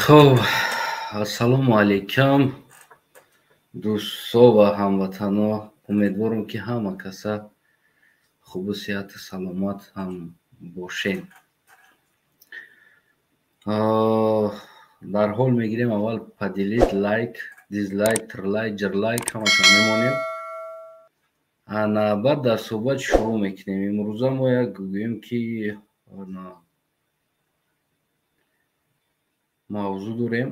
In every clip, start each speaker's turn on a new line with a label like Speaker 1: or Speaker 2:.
Speaker 1: Хоб, ассалому алайкум, дӯстҳо ва ҳамватанҳо. Умедворам, ки ҳама каса хубу сиҳату саломат ҳам бошем. Дар ҳол мегирем, аввал поделить, лайк, дизлайк, трлайк, ҷрлайк ҳамаша мемонем. Ана баъд дар суҳбат шурӯъ мекунем. Имрӯза мо як гӯем, ки мавзӯъ дорем.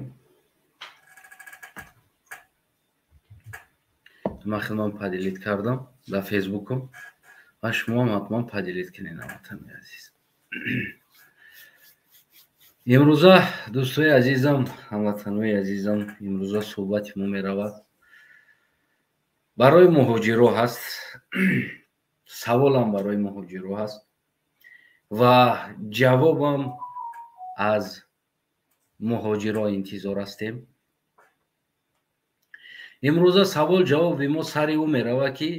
Speaker 1: Ман худман поделить кардам дар фейсбукам ва шумоам ҳатман поделить кунед, ҳамватанои азиз. Имрӯза, дӯстои азизам, ҳамватанои азизам, имрӯза суҳбати мо меравад барои муҳоҷиро ҳаст, саволам барои муҳоҷиро ҳаст ва ҷавобам аз муҳоҷиро интизор ҳастем. Имрӯза савол ҷавоби мо сари ӯ меравад, ки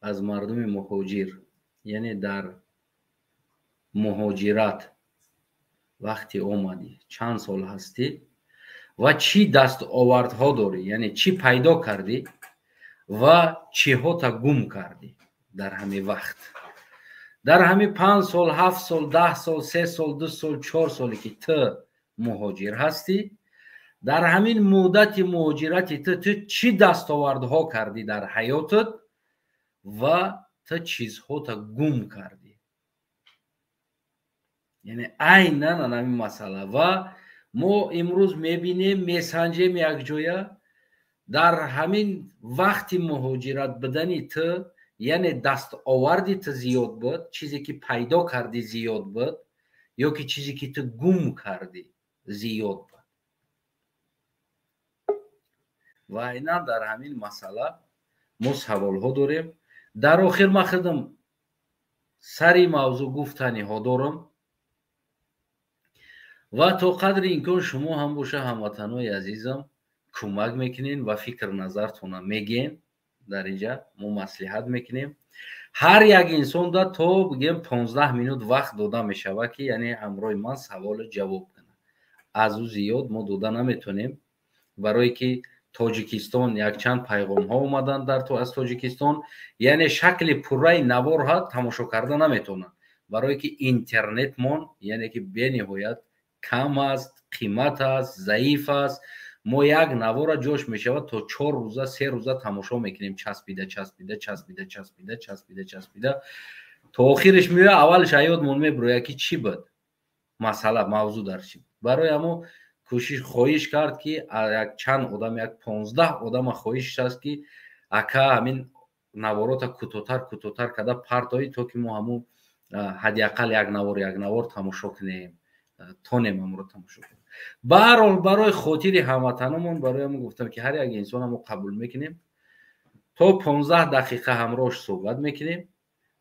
Speaker 1: аз мардуми муҳоҷир, яъне дар муҳоҷират вақте омадӣ, чанд сол ҳастӣ ва чӣ дастовардҳо дорӣ, яъне чӣ пайдо кардӣ ва чиҳота гум кардӣ дар ҳамин вақт, дар ҳамин 5 сол, 7 сол, 10 сол, 3 сол, 2 сол, 4 соле, ки ту муҳоҷир ҳастӣ, дар ҳамин муддати муҳоҷирати ту ту чӣ дастовардҳо кардӣ дар ҳаётат ва ту чизҳота гум кардӣ, яъне айнан ҳамин масъала. Ва мо имрӯз мебинем, месанҷем якҷоя, дар ҳамин вақти муҳоҷират будани ту, яъне дастоварди ту зиёд буд, чизе ки пайдо кардӣ зиёд буд ё ки чизе ки ту гум кардӣ зиёд буд. Ва айнан дар ҳамин масъала мо саволҳо дорем. Дар охир ман худам сари мавзӯъ гуфтаниҳо дорам ва то қадри имкон шумо ҳам боша, ҳамватанои азизам, кӯмак мекунен ва фикр назартона мегӯен. Дар инҷа мо маслиҳат мекунем. Ҳар як инсонда то бигӯем 15 минут вақт дода мешавад, ки яъне ҳамроҳи ман саволу ҷавоб кунад. Аз ӯ зиёд мо дода наметонем, барое ки Тоҷикистон якчанд пайғомҳо омаданд дар аз Тоҷикистон, яъне шакли пурраи наворҳа тамошо карда наметавонанд, барое ки интернетмон, яъне ки бениҳоят кам аст, қимат аст, заиф аст. Мо як навора ҷош мешавад то 4 рӯза, 3 рӯза тамошо мекунем, часпида, часпида, часпида, часпида, часпида, часпида, то охириш меояд, аввалиш аёдмон мебирояд, ки чӣ буд масъала, мавзӯъ дар чӣ буд. Барои ҳамо кӯшиш хоҳиш кард, ки як чанд одам, як 15 одама хоҳиш аст, ки ака, ҳамин наворота кӯтоҳтар, кӯтоҳтар карда партоӣ, то ки мо ҳамун ҳадди ақал як навор, як навор тамошо кунем, тонем ҳамонро тамошо кунем. Баҳарҳол, барои хотири ҳамватаномон, барои ҳамон гуфтам, ки ҳар як инсона мо қабул мекунем, то 15 дақиқа ҳамроҳш суҳбат мекунем,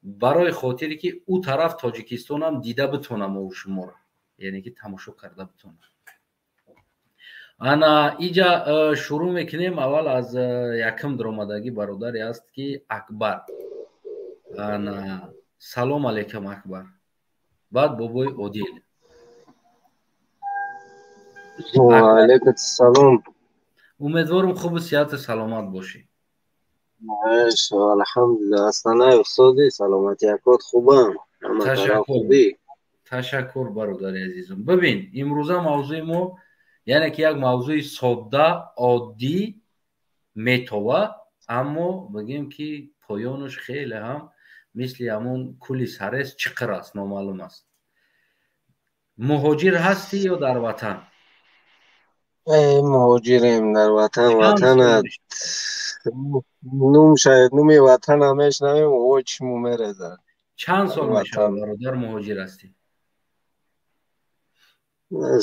Speaker 1: барои хотире ки ӯ тараф Тоҷикистонам дида битонам мо шуморо, яъне ки тамошо карда битонам. Ана иҷа шурӯъ мекунем. Аввал аз якум даромадагӣ бародаре аст, ки Акбар. Ана, салом алейкум, Акбар. Баъд бобои Одил.
Speaker 2: Алейкум салом.
Speaker 1: Умедворам, хубу сиҳату саломат бошӣ.
Speaker 2: Алҳамдулилла, астанаи устоди, саломати якот хубам.
Speaker 1: Ташаккур, бародари азизам. Бибин, имрӯза мавзӯи мо, яъне ки як мавзӯи содда, оддӣ метова, аммо бигем, ки поёнаш хеле ҳам мисли ҳамон кӯли Сарез чиқир аст, номаълум аст. Муҳоҷир ҳастӣ ё дар ватан?
Speaker 2: Муҳоҷирем, дар ватан. Ватанат нум шояд, нуми ватана мешнавем, о чиму мерезад.
Speaker 1: Чанд сол мешавад, бародар, муҳоҷир ҳастӣ?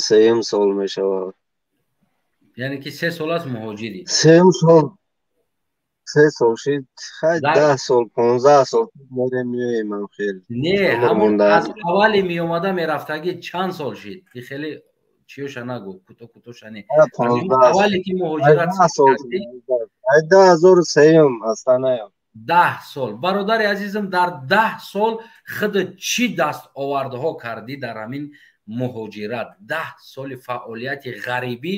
Speaker 2: Сеюм сол мешавад.
Speaker 1: Яъне ки 3 сол аст муҳоҷирӣ?
Speaker 2: Сеюм сол, 3 сол шид. Хай, 10 сол, 15 сол мерем, меоем хел.
Speaker 1: Не, ҳамон аз аввали меомада мерафтагӣ чанд сол шид? И хеле чиёша нагӯ, кӯто кӯтоша не, аввале ки муҳоҷират.
Speaker 2: 2003-юм, астанаям.
Speaker 1: 10 сол, бародари азизам, дар 10 сол худ чӣ дастовардҳо кардӣ дар ҳамин муҳоҷират, 10 соли фаъолияти ғарибӣ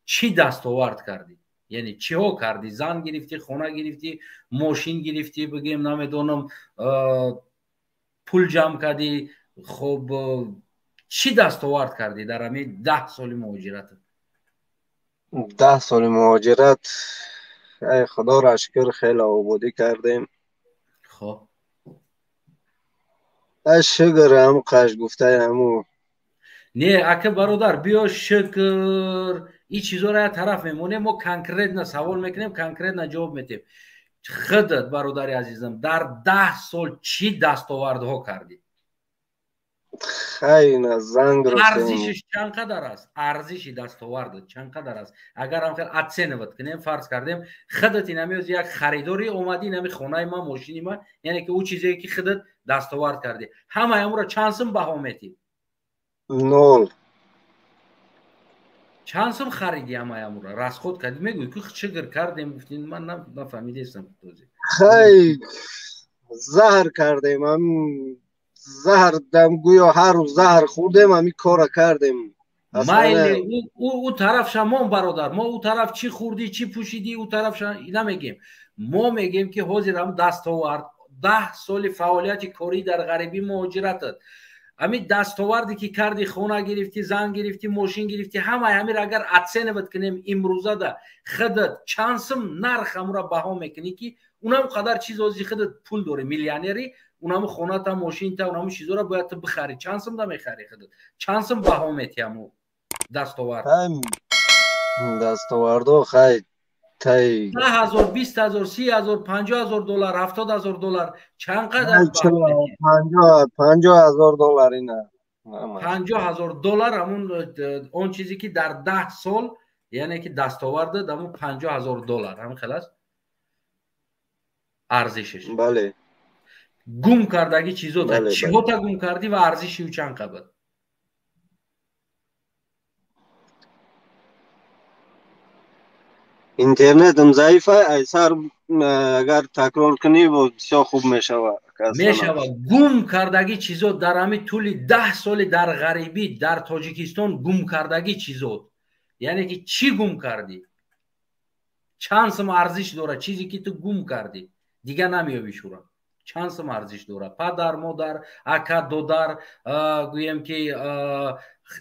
Speaker 1: чӣ дастовард кардӣ? Яъне чиҳо кардӣ? Зан гирифтӣ, хона гирифтӣ, мошин гирифтӣ, бигем, намедонам, пул ҷамъ кардӣ. Хуб, чӣ дастовард кардӣ дар ҳамин 10 соли муҳоҷират?
Speaker 2: 10 соли муҳоҷират, ай, худоро шукр, хеле ободӣ кардем.
Speaker 1: Хоб.
Speaker 2: Ай, шукр, ҳаму қаш гуфтаи ҳаму.
Speaker 1: Не, ака, бародар, биё, шукр, ин чизоро як тараф мемонем. Мо конкретно савол мекунем, конкретно ҷавоб метиҳем. Худат, бародари азизам, дар 10 сол чӣ дастовардҳо кардӣ?
Speaker 2: Хайна зан гирифтем.
Speaker 1: Арзишиш чанд қадар аст? Арзиши дастовардат чанд қадар аст, агар ҳам хел оценивать кунем? Фарз кардем, худат инами як харидорӣ омадӣ, инами хонаи ман, мошини ман, яъне ки ӯ чизе ки худат дастовард кардӣ, ҳамаи амро чанд сум баҳо метӣ?
Speaker 2: Нол.
Speaker 1: Чанд сум харидӣ, ҳамаи амро расход кардӣ? Мегӯӣ ки шукр кардем, гуфтин, ман нафаҳмидестам.
Speaker 2: Хай, заҳр кардем, ам заҳр дам, гӯё ҳар рӯз заҳр хӯрдем, ҳамин кора кардем.
Speaker 1: Майли, ӯ тараф шамон, бародар, мо ӯ тараф чӣ хӯрдӣ, чӣ пӯшидӣ, ӯ тараф намегем. Мо мегем ки ҳозир ҳам дастовард, 10 соли фаъолияти корӣ дар ғарибӣ, муҳоҷиратат, ҳамин дастоварде ки кардӣ, хона гирифтӣ, зан гирифтӣ, мошин гирифтӣ, ҳамаи ҳамир агар оценивать кунем, имрӯзада худат чанд сум нарх ҳамура баҳо мекунӣ, ки унам қадар чиз ози худат пул дорӣ, миллионерӣ, унаму хоната, мошинта, унаму чизора бояд ту бихарӣ. Чанд сум да мехарӣ худат? Чанд сум баҳо метиҳ ҳаму дастовард?
Speaker 2: Дастовардо, хай, тай
Speaker 1: 10 000, 20 000, 30 000, 50 000 доллар, 70 000 доллар, чанд қадар?
Speaker 2: 50 000 доллар ина.
Speaker 1: 50 000 доллар. Ҳамун он чизе ки дар 10 сол, яъне ки дастовардат, ҳамун 50 000 доллар ҳамин хел аст арзишаш?
Speaker 2: Бале.
Speaker 1: Гум кардагӣ чизота, чиҳота гум кардӣ ва арзиши ӯ чанд қабад?
Speaker 2: Интернетам заифа, айсар агар такрор кунӣ, боз бисёр хуб мешавад.
Speaker 1: Мешавад. Гум кардагӣ чизот дар ҳамин тӯли 10 соли дар ғарибӣ, дар Тоҷикистон гум кардагӣ чизот, яъне ки чӣ гум кардӣ, чанд сум арзиш дорад чизе ки ту гум кардӣ, дигар намеёбӣ шура? Чанд сум арзиш дорад? Падар, модар, ака, додар, гӯем ки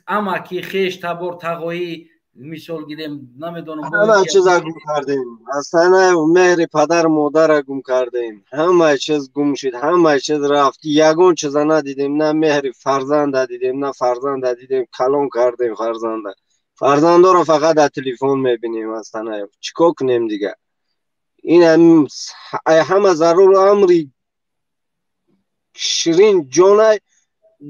Speaker 1: амаки, хеш, табор, тағоӣ, мисол гирем, намедонам.
Speaker 2: Ҳама чиза гум кардем, аслан меҳри падар модара гум кардем, ҳама чиз гум шуд, ҳама чиз рафт, ягон чиза надидем, на меҳри фарзанда дидем, на фарзанда дидем, калон кардем фарзанда, фарзандоро фақат дар телефон мебинем. Аслан чӣ кор кунем дигар? Ин ҳама зарур амри ширин ҷонай,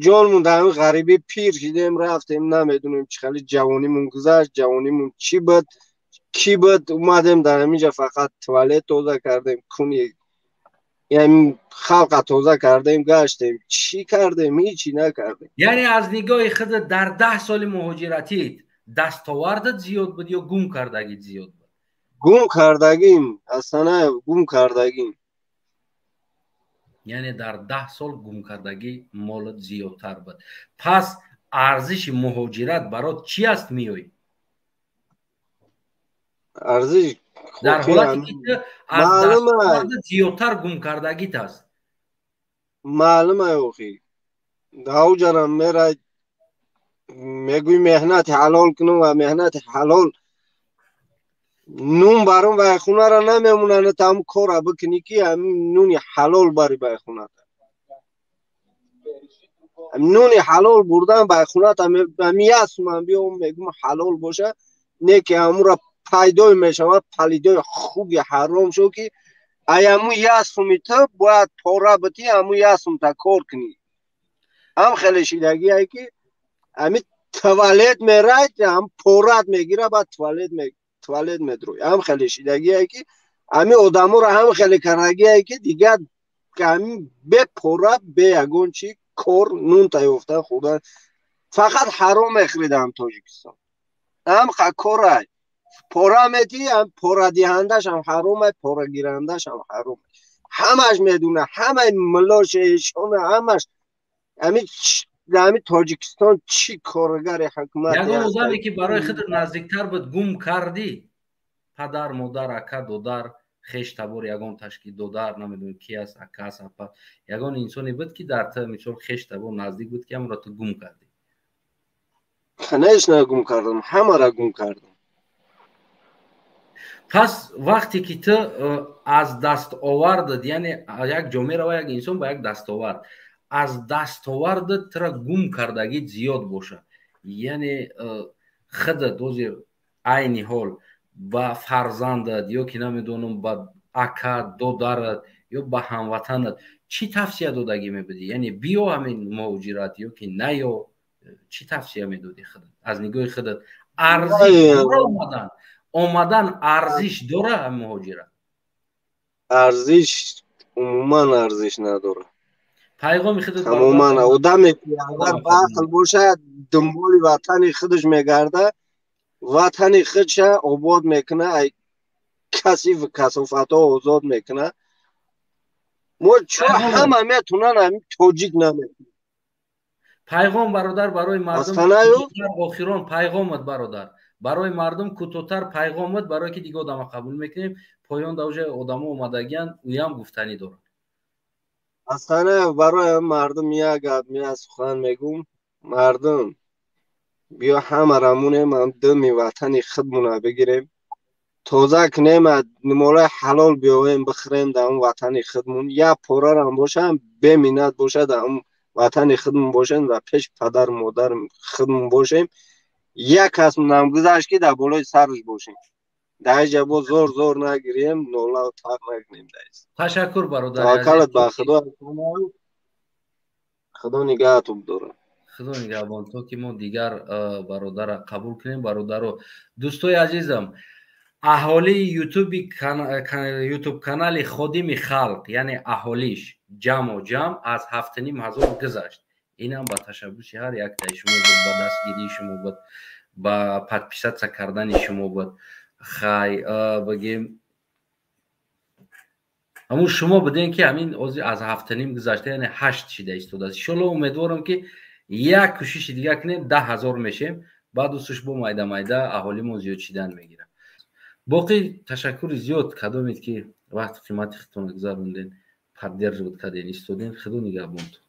Speaker 2: ҷонмон дар ҳамин ғарибӣ пир шидем, рафтем, намедонем чӣ хели ҷавонимон гузашт, ҷавонимон чӣ буд, кӣ буд. Омадем, дар ҳаминҷа фақат туалет тоза кардем, куни яъне халқа тоза кардем, гаштем. Чӣ кардем? Ҳичи накардем.
Speaker 1: Яъне аз нигоҳи худат дар 10 соли муҳоҷиратит дастовардат зиёд буд ё гум кардагит зиёд буд?
Speaker 2: Гум кардагим, аслан гум кардагим.
Speaker 1: Яъне дар 10 сол гумкардагӣ молат зиёдтар буд. Пас арзиши муҳоҷират барот чи аст, миёй?
Speaker 2: Арзиш
Speaker 1: дар ҳолате ки ту аз дастовардат зиёдтар гумкардагит аст.
Speaker 2: Маълума, охи, ҳавҷарам мерай, мегӯй меҳнати ҳалол кунам ва меҳнати ҳалол нун баром вай хонара намемонанд, там кора бикунӣ, ки ҳамин нуни ҳалол бари бай хоната. Нуни ҳалол бурдан бай хоната, ясуман биём, мегӯм ҳалол боша, не ки ҳамура пайдой мешавад палидои хуби ҳаром шо, ки аяму ясуми ту бояд пора битӣ, ҳаму ясумта кор кунӣ. Ҳам хеле шидагие ки ҳами туалет мерай, ҳам порат мегира, баъд туалет медрои. Ҳам хеле шидагие ки ҳами одаморо ҳам хеле кардагие ки дигар ҳами бе пора, бе ягон чи кор нун таёфта хӯрдан, фақат ҳаром мехӯридам. Тоҷикистон ҳам корай пора метӣ, ҳам порадиҳандашам ҳаромай, порагирандашам ҳаром. Ҳамаш медуна, ҳамаи милош эшона, ҳамаш ҳами. Дар ҳамин Тоҷикистон чӣ коргари ҳукумат?
Speaker 1: Ягон одаме, ки барои худат наздиктар буд, гум кардӣ? Падар, модар, ака, додар, хеш табор, ягон ташкил додар, намедонам ки аст, ака аст, апа, ягон инсоне буд, ки дар ту мисол хеш табор наздик буд, ки ҳамонро ту гум кардӣ?
Speaker 2: Конечно, гум кардам, ҳамаро гум кардам.
Speaker 1: Пас вақте ки ту аз даст овардат, яъне як ҷо мерава як инсон ба як дастовард, аз дастовардат тура гум кардагит зиёд бошад, яъне худат ҳозир айни ҳол ба фарзандат ё ки намедонам, ба ака, додарат ё ба ҳамватанат чӣ тавсия додагӣ мебудӣ? Яъне биё ҳамин муҳоҷират ё ки наё, чӣ тавсия медодӣ худат аз нигоҳи худат? Арзиш дора омадан, арзиш дора муҳоҷират?
Speaker 2: Арзиш, умуман арзиш надорад.
Speaker 1: Пайғоми худат?
Speaker 2: Тамоман. Одаме ки агар ба ақл бошад, дунболи ватани худаш мегардад, ватани худша обод мекунад, ай касиф касофатҳо озод мекунад. Мо чо ҳама метунан, ҳамин тоҷик наметунад.
Speaker 1: Пайғом, бародар, барои мардум, охирон пайғомат, бародар, барои мардум кӯтоҳтар пайғомат, барое ки дига одама қабул мекунем. Поён да уже одамо омадагиян, уям гуфтанӣ дорад.
Speaker 2: Астана, барои мардум як гап, як сухан мегум: мардум, биё ҳамаро монем, дами ватани худмона бигирем, тоза кунем, молаи ҳалол биёвем, бихӯрем дар он ватани худмон. Як порарам бошам, беминнат бошад, дар он ватани худмон бошем, дар пеши падару модари худмон бошем. Як кас намгузашт, ки дар болои сараш бошем. Дар инҷа бо зор зор нагирем, нола тар накунем.
Speaker 1: Ташаккур, бародар.
Speaker 2: Таваккалат ба Худо, Худо нигаҳатон дорад.
Speaker 1: Худо нигаҳбон, то ки мо дигар бародара қабул кунем. Бародаро, дӯстои азизам, аҳолии ютуби, ютуб канали Ходими халқ, яъне аҳолиш ҷамъу ҷамъ аз 7500 гузашт. Инам ба ташаббуси ҳар яктаи шумо буд, ба дастгирии шумо буд, ба подписаться кардани шумо буд. Хай, бигем, ҳамун шумо будем, ки ҳамин ҳозир аз 7,5 гузашта, яъне 8 шида истодааст. Иншолло, умедворам, ки як кӯшиши дига кунем, 10 000 мешем. Баъду суш бо майда майда аҳолимон зиёд шидан мегирад. Боқӣ ташаккури зиёд, кадомед ки вақти қимати худтонро гузаронден, поддерживать карден, истоден. Худо нигаҳбонтон.